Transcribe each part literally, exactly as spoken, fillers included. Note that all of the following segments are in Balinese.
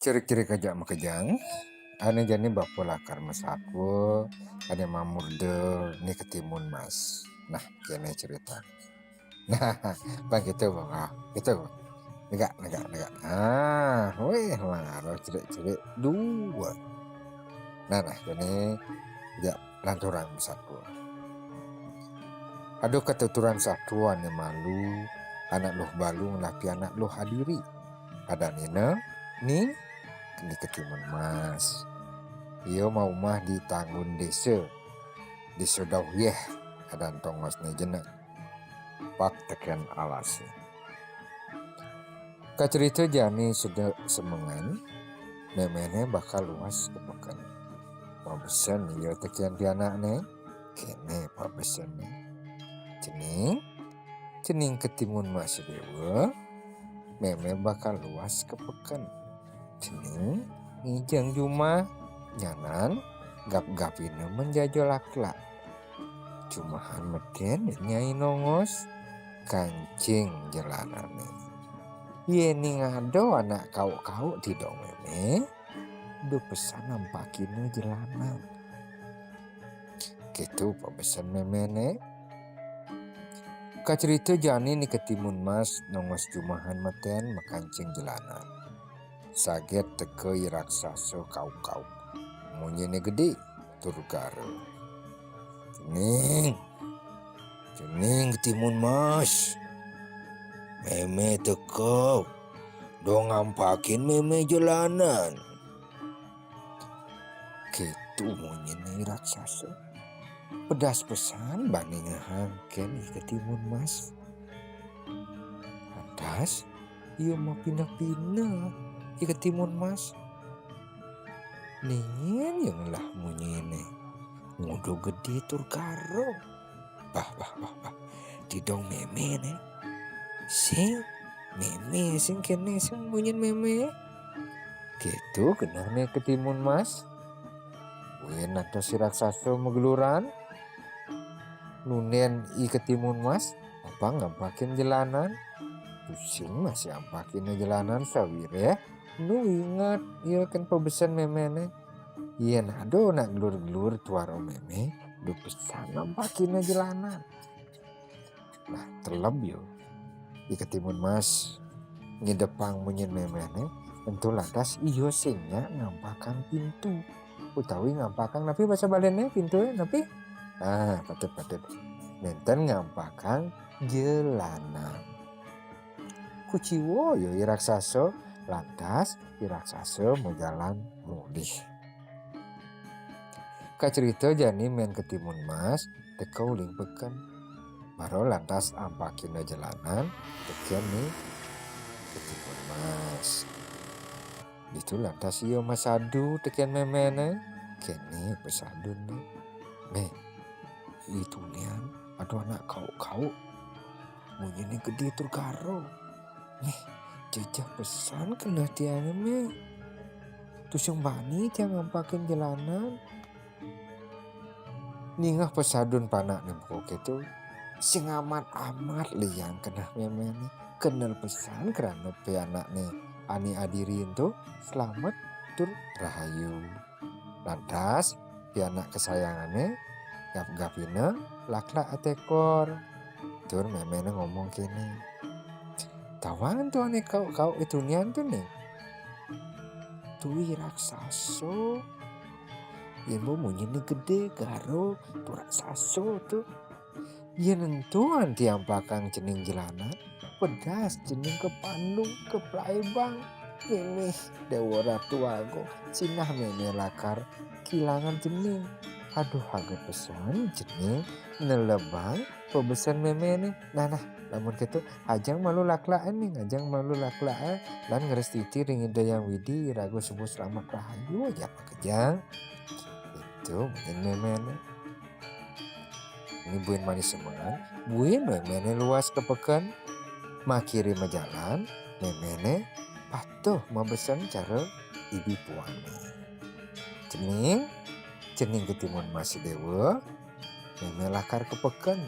Cerik-cerik aja makejang. Ané jani bapa lakar masatua, ané mamurda Ni Ketimun Mas. Nah, kéné cerita. Nah, bang gitu, bang. Ah, gitu. Negak, negak, negak. Ah, wéh, mara cerik-cerik dua. Nah, nah, kéné ja lanturang masatua. Aduh, katuturan satua ané malu, anak luh balu ngelah pianak luh adiri. Adané Ni, Ni Ketimun Mas. Ia maumah di Tanggun Désa. Désa Dauh Yéh, adan tongosné jenek. Pak tekén alasé. Kacerita jani sedek semengan, méméné bakal luas ka peken. Mabesen ia tekén pianakné, kéné pabesenné. Cening, cening Ketimun Mas Déwa, mémé bakal luas ka peken. Cening, ngijeng jumah, nyanan, gap-gapina menjaja laklak. Jumahan meten nyai nongos, kancing jelanané. Yén ada anak kauk-kauk tidong mémé, da pesan ampakina jelanan. Kéto pabesen méméné. Kacerita jani Ni Ketimun Mas nongos jumahan meten makancing jelanan. Saget teka i raksasa kauk-kauk. Munyiné gedé tur gara. Cening, cening Ketimun Mas. Mémé teka. Dong ampakin mémé jelanan. Kéto munyiné i raksasa. Pedas pesan bani ngehang kén i Ketimun Mas. Lantas, ia mapineh-pineh i Ketimun Mas. Ningin ia ngelah munyiné. Nguda gedé tur gara. Bah, bah, bah, bah. Tidong mémé né. Sing, mémé, sing kéné, sing munyin mémé. Kéto kenehné Ketimun Mas. Buin lantas i raksasa mageluran. Nundén i Ketimun Mas, apang ngampakin jelanan. Tusing masih ampakin jelanan sawiréh nu inget ia kén pabesen méméné. Yén ada nak gelur-gelur tuara mémé, da pesan ampakin jelanan. Nah, teleb ia. I Ketimun Mas ngidepang munyin méméné, ento lantas ia sing nyak ngampakang pintu. Utawi ngampakang, napi basa Baliné pintu, napi? Ah, patut, patut. Nénten ngampakang jelanan. Kuciwa ia i raksasa, lantas i raksasa majalan mulih. Kacerita jani mén Ketimun Mas teka uling peken. Mara lantas ampakina jelanan tekén Ni Ketimun Mas. Ditu lantas ia masadu tekén méméné, kéné pasadunné. Mé, i tunian ada anak kauk-kauk. Munyiné gedé tur gara. Mé, jejeh pesan keneh tiangé, Mé. Tusing bani tiang ngampakin jelanan. Ningeh pasadun panakné buka kéto, sing amat-amat liang keneh méméné. Kenel pesan krana pianakné ané adiri ento slamet tur rahayu. Lantas, pianak kasayangané gap-gapina laklak atékor. Tur méméné ngomong kéné, "Tawang to ané kauk-kauk i tunian to, Ning? To i raksasa. Yén ba munyiné gedé, gara, to raksasa to. Yén ento anti ampakang cening jelanan, pedas cening ka Pandu, ka Plaibang. Mimih Déwa Ratu Agung, sinah mémé lakar kilangan cening. Aduh, aget pesan cening nelebang pabesen méméné. Nah, nah, lamun kéto, ajang malu laklak, Ning, ajang malu laklak, eh. Lan ngrestiti ring Ida Hyang Widi, iraga suba slamet rahayu aja makejang." Kéto munyin méméné. Ini buin mani semengan, buin méméné luas ka peken. Makiré majalan, méméné patuh mabesen cara ibi puané. "Cening, cening Ketimun Mas Déwa, mémé lakar ka peken.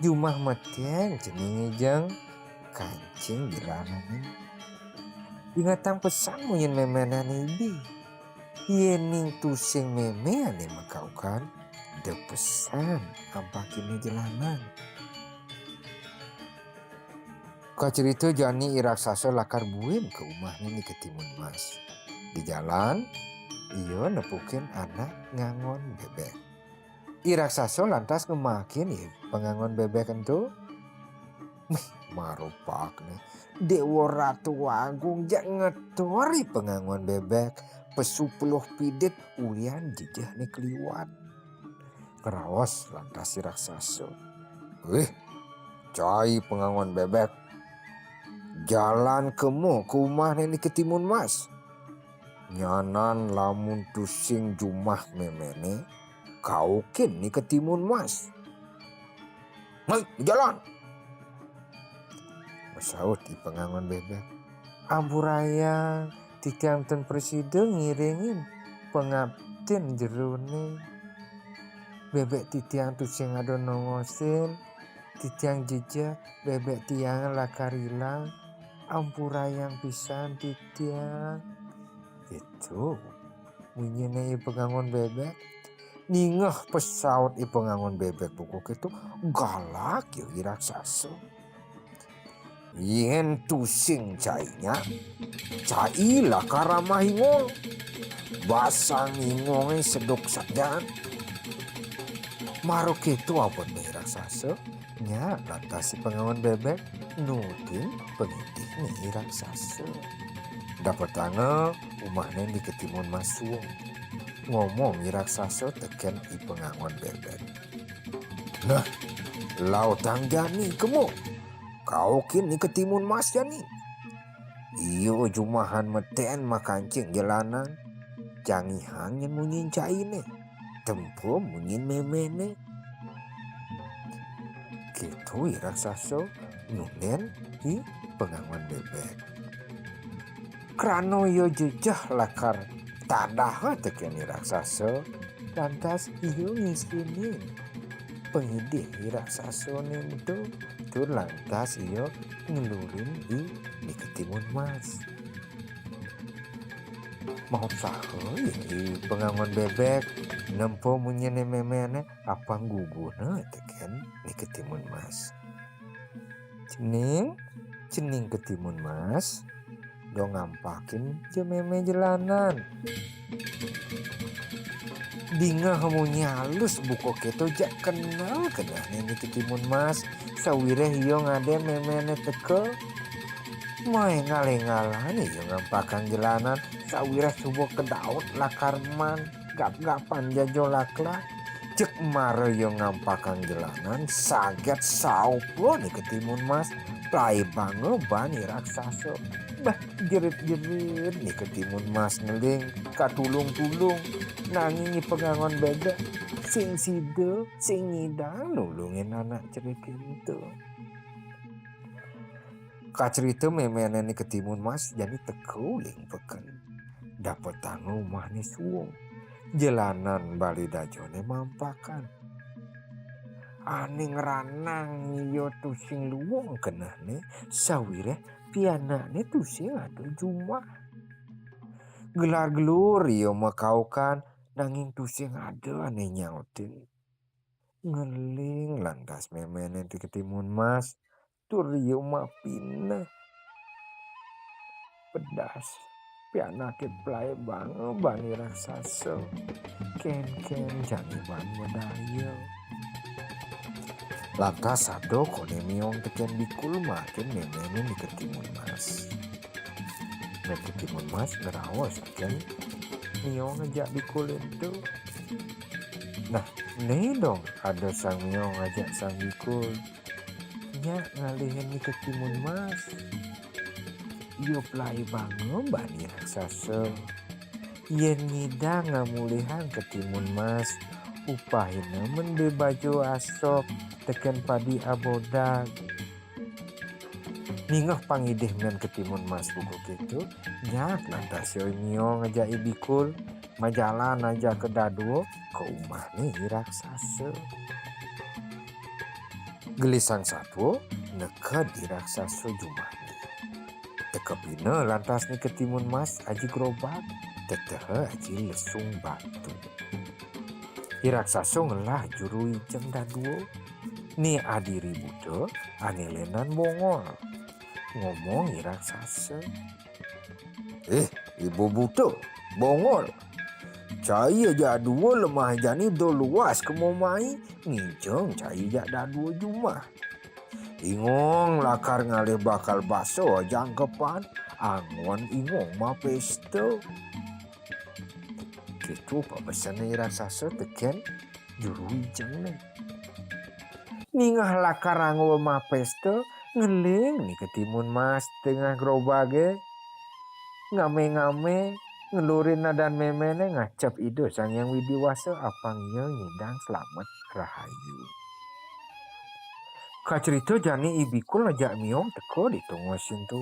Jumah meten cening ngijeng kancing jelanané." Ingetang pesan munyin méméné ané ibi. Yéning tusing mémé ané makaukan, da pesan ampakiné jelanan. Kacerita jani I Raksasa lakar buin ka umahné Ni Ketimun Mas. Di jalan, ia nepukin anak ngangon bébék. I Raksasa lantas ngemahakin ia pangangon bébék ento. Mih, marupakné Déwa Ratu Agung jak ngetor i pangangon bébék, pesu peluh pidit ulian jejehné keliwat. Ngeraos lantas I Raksasa. Wih, cai pangangon bébék. Jalan kema ka umahné Ni Ketimun Mas. Nyanan lamun tusing jumah méméné, kaukin Ni Ketimun Mas. Mai, jalan. Masaut i pangangon bébék. Ampurayang, titiang ten prasida ngiringin pangaptin jeroné. Bébék titiang tusing ada nongosin, titiang jejeh, bébék tiang lakar ilang, ampurayang pisan titiang. Itu munyiné i pangangon bébék. Ningeh pesaut i pangangon bébék buka kéto, galak ia I Raksasa. Yén tusing cai nyak, cai lakar amah ingong. Basang ingongé seduk sajan. Mara kéto abené I Raksasa, nyak lantas i pangangon bébék nutin pangidihné I Raksasa. Dapetanga umahné Ni Ketimun Mas suung. Ngomong I Raksasa tekén i pangangon bébék. Nah, lautang jani kema. Kaukin Ni Ketimun Mas jani. Ia jumahan metén makancing jelanan. Jangihang nyén munyin cainé. Tempo munyin méméné. Kéto I Raksasa nundén i pangangon bébék. Krana ia jejeh lakar tadaha tekén I Raksasa, lantas ia ngisinin pangidih I Raksasané ento, tur lantas ia ngelurin i Ni Ketimun Mas. Mausaha ia i pangangon bébék, nempa munyiné méméné, apang guguhna tekén Ni Ketimun Mas. Cening, cening Ketimun Mas, dong ngampakin ja mémé jelanan. Dingeh munyi alus buka kéto jak kenel kenehné Ni Ketimun Mas, sawiréh ia ngadén méméné teka. Mai ngaléng-ngalang ia ngampakang jelanan, sawiréh suba kedaut lakar man. Gap-gapan jajo lakla. Cék mara ia ngampakang jelanan, saget saupa Ni Ketimun Mas, plaibanga ban I Raksasa. Bah, jerit-jerit Ni Ketimun Mas ngeling, katulung-tulung. Nanging i pangangon bébék, sing sida, sing nyidang nulungin anak cerita ento. Kacerita méméné Ni Ketimun Mas jani teka uling peken. Dapetanga umahné suung. Jelanan bali dajané mampakan. Ané ngranang ia tusing luung kenehné, sawiréh pianakné tusing ada jumah. Gelar-gelur ia makaukan, nanging tusing ada ané nyautin. Ngeling lantas méméné Ni Ketimun Mas, tur ia mapineh. Pedas, pianaké plaibanga ban I Raksasa. Kénkén jani ban madaya. Lantas ada koné miong tekén bikul makin méméné Ni Ketimun Mas. Ni Ketimun Mas ngeraos tekén miong ajak bikul ento. Nah, né dong ada sang miong ajak sang bikul. Nyak ngalihin Ni Ketimun Mas. Ia plaibanga ban I Raksasa. Yén nyidang ngamulihang Ketimun Mas, upahina mén bé baja asok tekén padi abodag. Ningeh pangidih mén Ketimun Mas buka kéto, nyak lantas ia miong ajak i bikul, majalan ajaka dadua ka umahné I Raksasa. Gelisang satua, neked I Raksasa jumahné. Teka Pina lantas Ni Ketimun Mas aji grobag, teteha aji lesung batu. I raksasa ngelah juru ijeng dadua. Ni Adiri Buta ane lenan Bongol. Ngomong i raksasa. "Eh, ibu buta, Bongol. Cai aja dua lemah jani do luas kemo mai, ngijeng cai jak dadua jumah. Ingong lakar ngalih bakal basa jangkepan, anggon ingong mapesta." Keto pabesen i raksasa teken juru ijengne. Ningeh lakar anggon mapesta, ngeling Ni Ketimun Mas tengah grobage. Ngame-ngame, ngelurin nadan memene ngacep Ida Sang Hyang Widi Wasa apang ia ngidang slamet rahayu. Kacerita jani I Bikul ajak Miong teka di tengah sintu.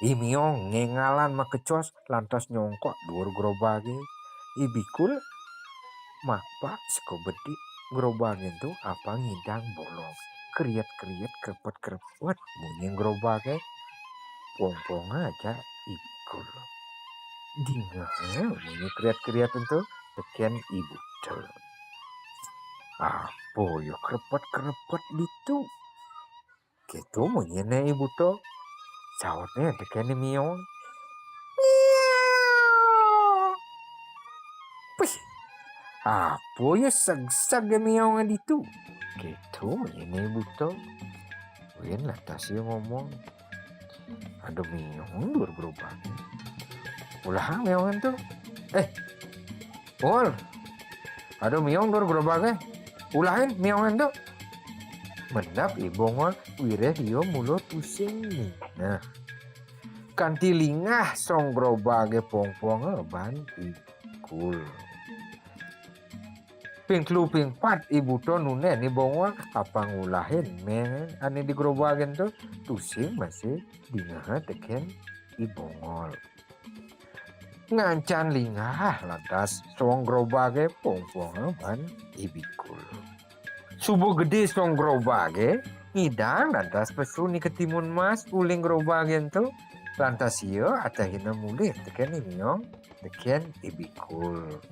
I Miong ngengalan makecos lantas nyongkok duur grobage. I Bikul mapak seka bedik grobage ento apang ngidang bolong. Kriet-kriet, krepet-krepet munyi grobage. Pongponga ajak I Bikul. Dingeha munyi kriet-kriet ento teken I Buta. "Apa ya krepet-krepet ditu?" Keto munyine I Buta. Sautne teken I Miong. "Miau. Pih, apa ya segseg miong ditu?" Keto munyine I Buta. Win lantas ia ngomong. Ada miong duur grobage. Ulahang miongan tu. "Eh, Ul. Ada miong duur grobage. Ulahin miongan tu." Mendap I Bongol wireh ia mula tusing ningeh. Kanti lingah song grobage pongponga ban I Bikul. Ping telu ping pat I Buta nundén I Bongol apang ngulahin meng ane di grobage ento tusing masih dingeha teken I Bongol. Ngancan lingah lantas song grobage pongponga ban I Bikul. Suba gede song grobage ngidang lantas pesu Ni Ketimun Mas uling grobage ento lantas ia atehina mulih teken I Miong teken I Bikul.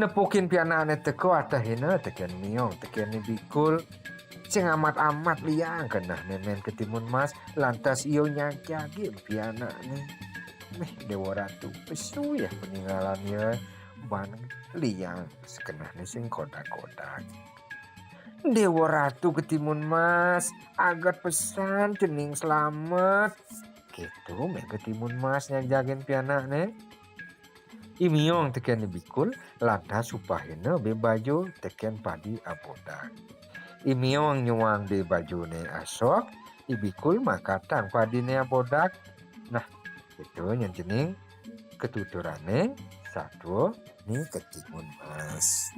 Nepukin pianakne teka atehina teken Miong teken I Bikul. Sing amat-amat liang kenehne Ni Ketimun Mas lantas ia nyajagin pianakne. Mih Dewa Ratu pesu ya peninggalan ia ban liang sekenehne sing kodag-kodag. "Dewa Ratu Ketimun Mas, aget pesan cening selamet." Keto meh Ketimun Mas nyajagin pianakne. I Miong teken I Bikul lantas upahina be bajo teken padi abodag. I Miong nyuang be bajone asok, I Bikul makatang padine abodag. Nah, keto nyen cening ketuturane satua Ni Ketimun Mas.